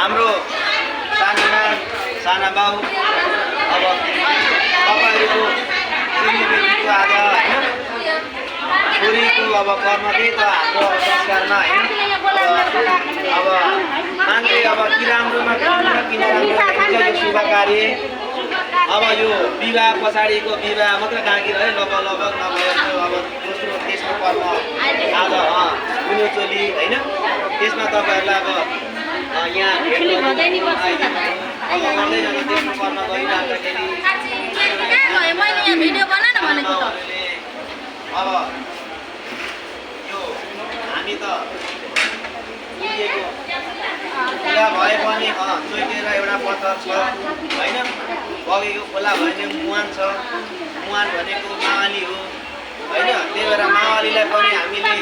हाम्रो साना बाउ अब तपाईँहरूको चेलीबेटीको आज होइन छोरीको अब कर्म त्यही त हाम्रो संस्कारमा होइन अब मान्छे अब कि राम्रोमा किन राम्रो यो शुभ कार्य अब यो विवाह पछाडिको विवाह मात्र बाँकी रह्यो लगभग नभए अब दोस्रो तेस्रो कर्म आज गुन्यो चोली होइन त्यसमा तपाईँहरूलाई अब यहाँ तेस्रो कर्म गरिराख्दाखेरि अब यो हामी त खोला भए पनि चोइटेर एउटा पत्थर छ होइन बगेको खोला भयो भने मुहान छ मुहान भनेको मावाली हो होइन त्यही भएर मावालीलाई पनि हामीले